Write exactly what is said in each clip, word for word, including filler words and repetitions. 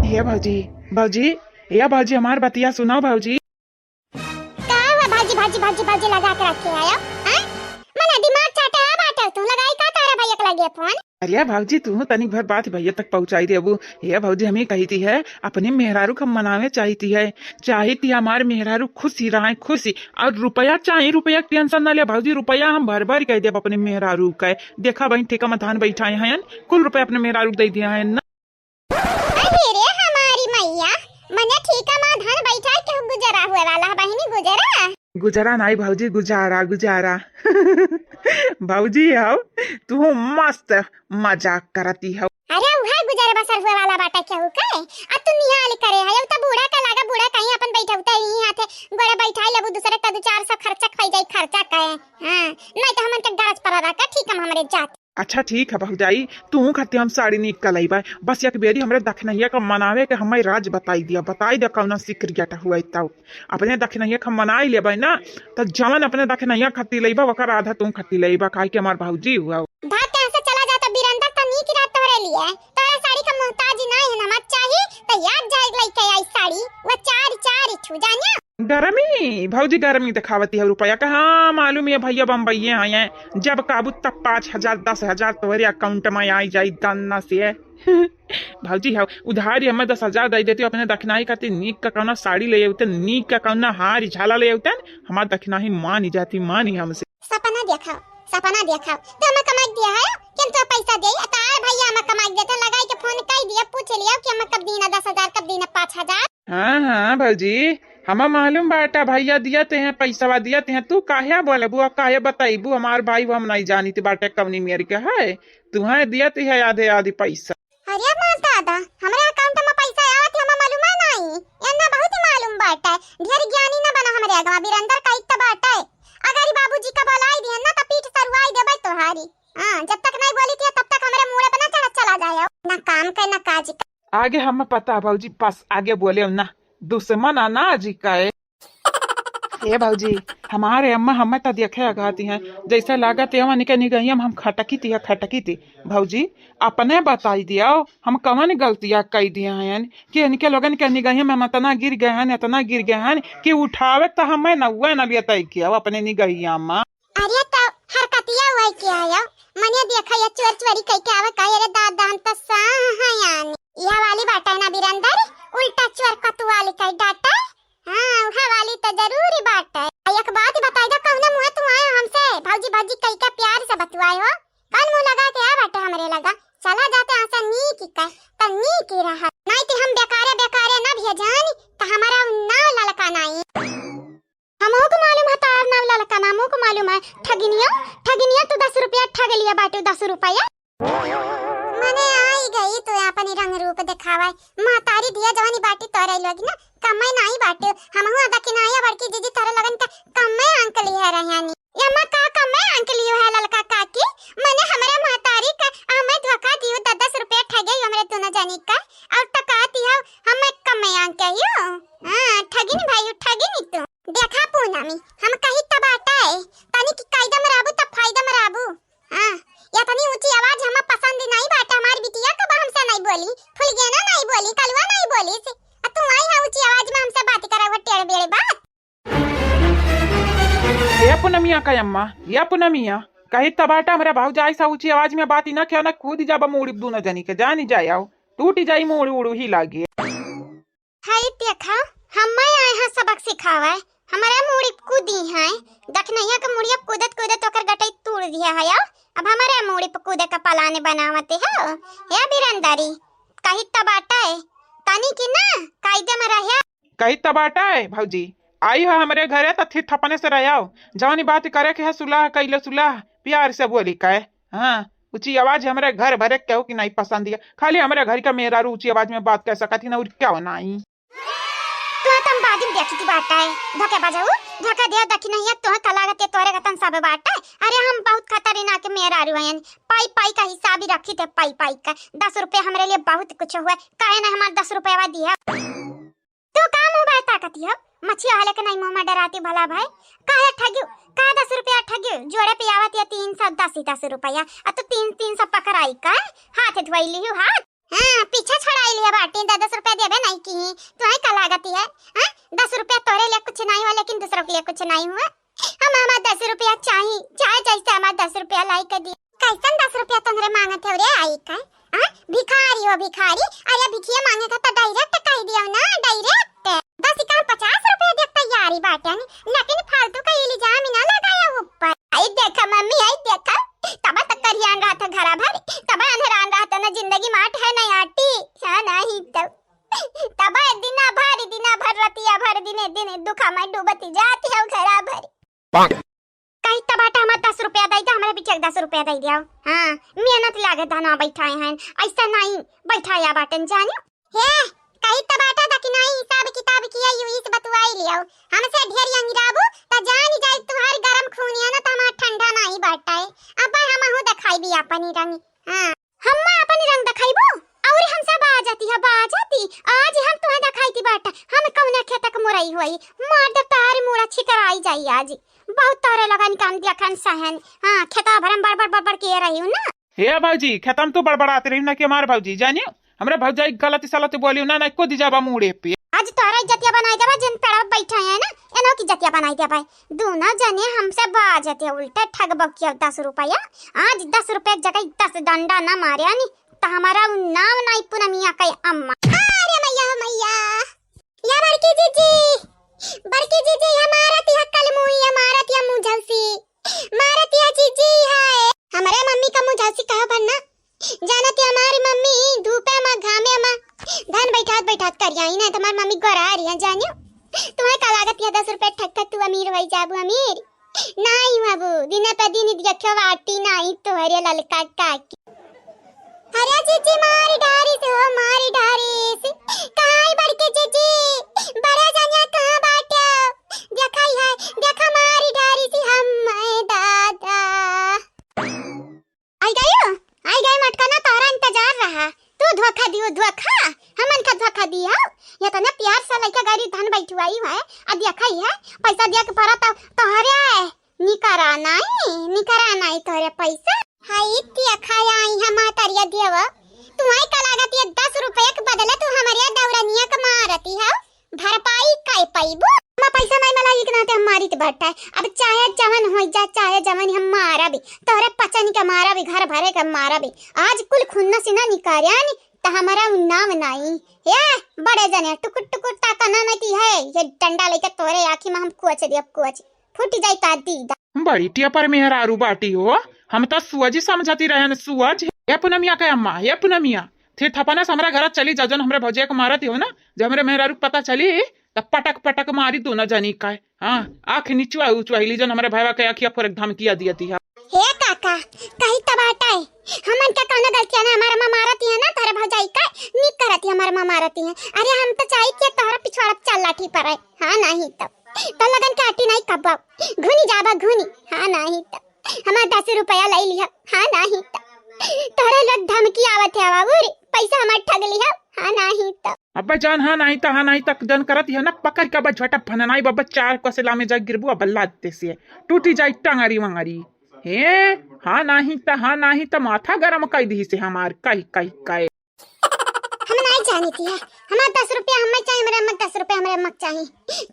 ए भौजी, भौजी, ए भौजी, हमार बतिया सुनो भौजी। का हुआ भौजी, भौजी, भौजी, भौजी लगा के रखे आयो, हैं? मने दिमाग चाटे है बाटे तू, लगाई का तारा भैया के लगे फोन? अरे भौजी, तू तनी भर बात भैया तक पहुँचाई देबू। ए भौजी, हम ही कहिती है, अपने मेहरारू का मनावे चाहिती है, चाहिती हमार मेहरारू खुशी रहे, खुशी। और रुपया चाही, रुपया के tension ना ले भौजी, रुपया हम भर भर के देब अपने मेहरारू के। देखा बहिन, ठेका में धान बैठाए हैं, कुल रुपया अपने मेहरारू के दे दिया है ना। अरे रे हमारी मैया, मने ठीका मा धान बैठाए के गुजरा हुए वाला है बहिनी, गुजरा? गुजरा नाई भौजी, गुजारा, गुजारा। भौजी हो, तू मस्त मजाक करती हो। अरे उहे गुजर बसर हुए वाला बाटा केहू के? आ तू निहाल करे है, अब तो बूढ़ा का लागा, बूढ़ा कहीं अपन बैठौते ही हाथे गोड़े बैठाई लेबू, दूसरे का दू चार सौ खर्चा खाई जाई, खर्चा कहे। हाँ, नहीं तो हमन के गरज पर रहा का, ठीक हम हमरे जात। अच्छा ठीक है भौजाई, तू खातिर हम साड़ी नीक क लइबा, बस एक बेरी हमरे दखिनहिया का मनावे के हमें राज बताई दिया, बताई दिया कौना secret हुआ तब। अपने दखिनहिया का मनाई लेबा ना, त जवन अपने दखिनहिया खातिर लइबा, ओकर आधा तू खातिर लइबा, काहे कि हमार भौजी हुआ। भाग के यहाँ से चला जा, त बीरंदर त नीक रात तोहरे लिए, तोहरे साड़ी का मोहताज ना है, हमार चाही त याद जाए लइके आई साड़ी, वो चार चार ठू जानिया। गरमी भौजी, गरमी देखावती है रुपया का। हाँ, मालूम है भैया बम्बई आए हैं, जब काबू तब पाँच हजार, दस हजार तोहरे account में आई जाई गन्ना से। भौजी हो, उधारी हमें दस हजार दे देती, अपने दखिनाही खातिर नीक का कौना साड़ी ले अउते, नीक का कौना हार झाला ले अउते, हमार दखिनाही मानी जाती, मानी हमसे। सपना देखाओ, सपना देखाओ, तो हमें कमाई दिया है, किंतु पैसा दे, तार भैया हमें कमाई देते, लगाई के फोन कर दिया, पूछ लिया कि हमें कब दीना दस हजार, कब दीना पाँच हजार। हाँ, हाँ, भौजी, हमें मालूम बाटा, भैया दिया ते हैं, पैसवा दिया ते हैं, तू काहे बोलबू और काहे बताइबू, हमार भाई वो हम नहीं जानित बाटे कौनी मेर के है, तुहें दिया ते है आधे आधी पैसा। अरे माँ दादा, हमरे account में पैसा आवत है, हमें मालूम है नहीं, एन्ना बहुत ही मालूम बाटे, ढेर ज्ञानी न बना हमरे अगवा, बीरंदर का इतना बाटे, अगर ई बाबूजी का बुलाई दिहन ना, तो पीठ सरुआई देबै तोहारी। हाँ, जब तक नहीं बोली थी, तब तक हमरे मूड़े पे ना चढ़त चला जाए। ना काम के, ना काज के। आगे हमें पता है भौजी, बस आगे बोले ना, दुश्मन अनाज का है। ए भौजी, हमारे अम्मा हमें तो देखे अगाती हैं, जैसे लागत है उनके निगहिया में हम खटकी थी, खटकी थी। भौजी, अपने बताई दियो, हम कवन गलतिया कई दिया हैं कि इनके लोगन के निगहिया में हम इतना गिर गए हैं, इतना गिर गए हैं कि उठावे तो हमें नौवे न लिया तय किया अपने निगहिया में। अरे तो हरकतिया हुआ क्या है? मने देखा ये चोर चोरी कह के आवे का? अरे दादा हम तो सयान। यह वाली बाटा है ना बीरंदर, उल्टा चोर कतुआली कह डाटा। हाँ, उहे वाली तो जरूरी बाटे। आ एक बात बताई दो, कौने मुँहे तू आए हमसे? भौजी, भौजी कही के प्यार से बतुआए हो। कौन मुँह लगा के आ बाटे हमरे लगा? चला जाते यहाँ से नीक के, त नीक ही रहा। नहीं तो हम बेकारे, बेकारे ना भेजानी, त हमारा नाव ललका नाई। हमहू को मालूम है तार नाव ललका, हमहू को मालूम है। ठगिनिया, ठगिनिया, तू दस रुपया ठग लिया बाटे, दस रुपया। मने आई गई तू अपनी रंग रूप दिखावे। महतारी दिया जवानी बाटी तोरे लोग ना, कमाई नाई बाटे। हमहू अदा किनाया बड़की जीजी तोरे लगन का कमे अंक लिहे रहनी। ये अम्मा का कमे अंक लियो है ललका काकी? मने हमरे महतारी का हमें धोखा दियो, दस दस रुपया ठगे हमरे दोनों जनी का। और तो कहती हो हमें कमे अंक हियो। हाँ, ठगिन भाई, ठगिन तू। देखा पूनमी, हम कही तब आता है, तनी की कायदा में रहबू तब फायदा में रहबू। हाँ, या तनी ऊंची आवाज हमें पसंद नहीं बाटे। हमार बिटिया कब हमसे नहीं बोली, फुलगेना नहीं बोली, कलुआ नहीं बोली से, आ तू आई है ऊंची आवाज में हमसे बात करा, वो टेढ़ बेढ़ बात। ए पुनमिया का अम्मा, ए पुनमिया, कही तबाटा हमरा भौजाई से ऊंची आवाज में बात ही ना किया ना, कूद जाबा मूड़ी दोनों जनी के, जानी जाए आओ, टूटी जाई मूड़ी उड़ू ही लागे। हई देखा, हम्मे आए हैं सबक सिखावे, हमरे मूड़ी कूदी हैं, दखनैया के मुड़िया कूदत कूदत ओकर गटई तोड़ दिया है, अब हमरे मूड़ी पे कूदे का पलाने बनावते हो। हे बिरंदरी, कही तबाटा है, तनी की ना कायदे में रहे। कही तबाटा है भौजी, आई है हमरे घरे त थिर थपने से रह आओ, जवानी बात करे के है सुलाह कैले सुलाह, प्यार से बोली का है। हाँ, ऊंची आवाज हमरे घर भरे केहू की नहीं पसंद है, खाली हमरे घर का मेहरारू ऊंची आवाज में बात कर सकत ही ना, और क्या नहीं। तू तो हम बाद में देखी तू बाटा है, धोखे बजाऊ, धोखा दे दखनैया, तू का लागत है तोरे कतन सब बाटा है। अरे हम बहुत खतरनाक मेहरारू हैं, पाई पाई का हिसाब ही रखी थे, पाई पाई का। दस रुपया हमरे लिए बहुत कुछ हुआ, काहे ना हमार दस रुपया दिया। तू का मुँह बाय ताकती हो? मछिया हले के नहीं मुँह में डराती भला भाई। काहे ठगियो? का दस रुपया ठगियो? जोड़े पे आवत या तीन सौ दस ही दस रुपया। आ तो तीन, तीन सौ पकड़ाई का? हाथ धोई लियो हाथ। हाँ, पीछा छोड़ाई लिया बाटी, दस दस रुपया देबे नाहीं किहीं। तुहैं का लागत है? हाँ, दस रुपया तोरे लिए कुछ नाहीं हुआ, लेकिन दूसरों के लिए कुछ नाहीं हुआ। हम, हमार दस रुपया चाही, चाहे जैसे हमार दस रुपया लाई के दी। कैसन दस रुपया तोहरे माँगत है रे आई का? हाँ, भिखारी हो भिखारी। अरे भिखिया माँगे का तो direct कहि दियो ना, direct। दस का पचास रुपया दे तैयारी बाटन, लेकिन फालतू का इल्जाम ही ना लगाया ऊपर। आई देखा मम्मी, आई देखा, तब तक करियान रहत है घरा भर, तब अंधरान रहत है, ना जिंदगी माट है, ना आटी, हाँ, नाहीं तो। तब दिना भर, दिना भर, रतिया भर, दिने, दिने दुखा में डूबती जाती है घरा भर। कही तब बाटा हमार दस रुपया दइ दे, हमरे बिटिया के दस रुपया दइ दियो। हाँ, मेहनत लागे धना बैठाए हैं, ऐसा नाहीं बैठाया बाटन जानियो। हे, कही तब बाटा दखिनाई हिसाब किताब किया यू इस बतुआई लियो। हमसे ढेर यंगिराबू, त जानी जाई तुहार गरम खून है ना, त हमार ठंडा नाहीं बाटा है। अब हमहू देखाई भी अपनी रंग। हाँ। हम्मा अपन रंग देखाइबो? अउर हमसे बाजती है, बाजती। आज हम तुहें देखाई थी बाटा, हम कौने खेतक मुरई होई। मार देब तोहरी मूड़ा छितराई जाई आज। बहुत तोहरे लगन काम देखन सहन। हाँ, खेतवा भरम बड़बड़ बड़बड़ किए रही हूँ ना। हे भौजी, खेतम तू बड़बड़ात रही ना कि हमार भौजी, जानियो? हमरे भौजाई गलत सलत बोलियो ना, ना को दी जाबा मूड़े पे। आज तोहरा इज्जतिया बनाई देबा, जिन पेड़वा बैठा है ना, एनो की इज्जतिया बनाई देबा। दूनो जने हमसे बाजत है, उल्टे ठगबो किया दस रुपया। आज दस रुपया के जगह दस डंडा ना मारे आनी, त हमारा उ नाम नाई पुनमिया के अम्मा। अरे मैया, मैया, या बड़की जीजी, बड़की जीजी, या मारत या कलमुई, या मारत या मुझौसी, मारत या जीजी है। हमारे मम्मी का मुझौसी कहो भर ना, जानत या हमारी मम्मी धूपे मा घामे मा धन बैठात बैठात करिया ही ना, तुम्हारी मम्मी गोरा रही है जानियो। तुम्हें का लागत या दस रुपया ठक्का तू अमीर होई जाबू अमीर? नाई बाबू, दिने पे दिन देखो वाटी नाई तोहरे ललका काकी। अरे जीजी मारी डारी से हो, मारी डारी से। कहाँ है बड़की जीजी? बड़े जानिया कहाँ बाटे? देखा ही है, देखा मारी डारी से हम, मैं दादा। आई गयो, आई गयो मटकना, तोहरा इंतजार रहा। तू धोखा दियो, धोखा, हमन का धोखा दिया। ये तो ना प्यार से लइका गरी धन बैठुआई है, आ देखा ही है, पैसा दिया के परा तो तोहरे निकरा नाई, निकरा नाई तोहरे पैसा। हाय, इत्ती अखाया आई है महतरिया देव। तुम्हारी का लागत ये दस रुपया के बदले तू हमारे दौरनिया के मारती है। भरपाई कइ पइबू? हमार पैसा नाई मला, ई के नाते हम मारित बाटे। अब चाहे जवन होइ जा, चाहे जवन, हम मारब। तोहरे पचन के मारब, घर भरे के मारब। आज कुल खुन्नस ना निकार्यान, त हमारा उ नाम नाई। ए, बड़े जने, टुकुर टुकुर ताका ना नती है, ये डंडा लेके तोहरे आँखी मा हम कोच देब, कोच। फूट जाई ता दीदा। बड़ी टिया पर मेहरारू बाटी हो, हम त सुअजी समझती रहन, सुअज। ए पुनमिया के अम्मा, ए पुनमिया, थे थपना से हमरा घर चली जा, जौन हमरे भौजिया के मारत हो ना, जब हमरे मेहरारू के पता चली, त पटक पटक मारी दोनों जनी का। हाँ, आँख निचुआ उचुआ हिली, जौन हमरे भाईवा के आँखिया फोरे के धमकिया दियती है। हे काका, कही त बाटे, हमन के कौनो गलतिया ना, हमार अम्मा मारती है ना, तोहरे भौजाई का निक करती है, हमार अम्मा मारती है। अरे हम तो चाही कि तोहरा पिछवाड़ा पे चार लाठी पड़े। हाँ, नाहीं तो, तो लगन काटी नाहीं कब्बो, घुनी जाबा घुनी। हाँ, नाहीं तो, हमार दस रुपया लइ लिहा। हाँ, नाहीं तो, तोहरे लोग धमकी आवत है बाबू रे, पैसा हमार ठग लिहा। हाँ, नाहीं तो। अब्बा जान, हाँ नाहीं तो, हाँ नाहीं तो जन करत है ना, पकड़ के अब्बा झोटा फननाई बब्बा, चार कसेला में जा गिरबू अब्बा लाते से, टूटी जाई टंगरी वंगरी। हे, हाँ नाहीं त, हाँ नाहीं त माथा गरम कइ दिहिसे हमार, कइ, कइ, कइ। हम नाहीं जानित है, हमार दस रुपया हमें चाही, हमरे अम्मा के दस रुपया हमरे अम्मा के चाही,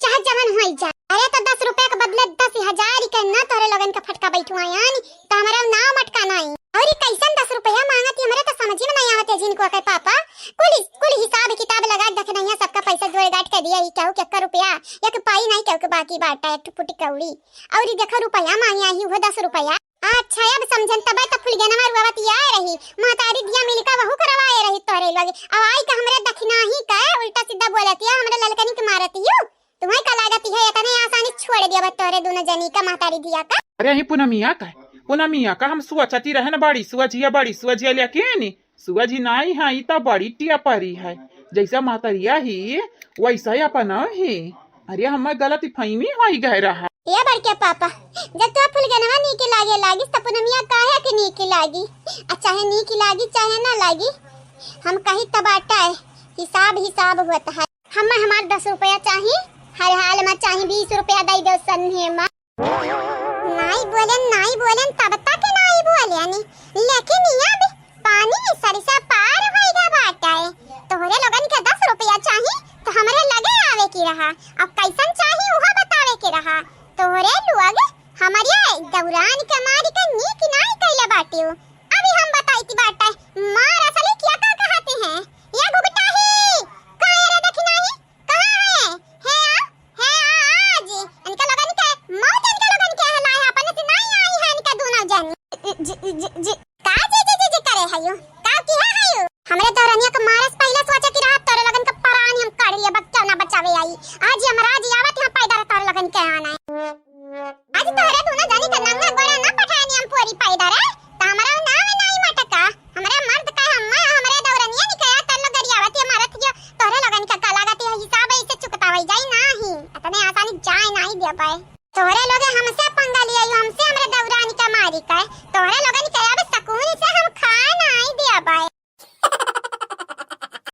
चाहे जवन होइ जाए। अरे त दस रुपया के बदले दस हजार ही के ना तोहरे लोगन के फटका बैठुआयान, त हमरे नाव मटका नाहीं। अउर ई कइसन दस रुपया माँगत ही, हमरे त समझी में नाहीं आवत है जिनको के पापा। कुल, कुल हिसाब किताब लगा के देखे नाहीं है, सबका पैसा जोड़ गाँठ के दिया ही, केहू के एक्का रुपया, एक पाई नाहीं केहू के बाकी बाटा, एक ठो फुटी कौड़ी। अउर ई देखा रुपया माँगे आई, उहो दस रुपया। अच्छा, अब समझन, तबे त फुलगेनवा रुआवत आए रही, महतारी दिया मिलका वहू करवाए रही तोहरे लगे। अब आई का हमरे दखिनाही का उल्टा सीधा बोलत या, हमरे ललकनी के मारत यू। तुम्हें का लागत है इतने आसानी छोड़ दिया बा तोहरे दोनों जनी का महतारी दिया का? अरे ही पुनमिया का, पुनमिया का हम सुअचती रहन बड़ी सुअजिया, बड़ी सुअजिया लेकिन सुअजी नाई है, ई त बड़ी टिया परी है। जैसा महतरिया ही, वैसा ही अपन ही। अरे, हमें गलत फहमी होइ गए रहा। ए बड़के पापा, जब तो फुलगेनवा नीके लागे लागिस, त पुनमिया काहे के नीके लागी? आ चाहे नीके लागी, चाहे ना लागी, हम कही त बाटा है, हिसाब हिसाब होत है। हमें हमार दस रुपया चाही, हर हाल में चाही, बीस रुपया दइ देउ सन्हे में। नाई बोलेन, नाई बोलेन, तब तक नाई बोलेन, लेकिन अब पानी सरिसा पार होइगा बाटे। हमरे देवरनिया के मारे से पहिले सोचे कि रहा तोरे लोगन के परान हम काढ़ लिए, बक्का ना बचावे आई। आज यमराज आवत यहाँ पैदा रहा तोरे लोगन के आना।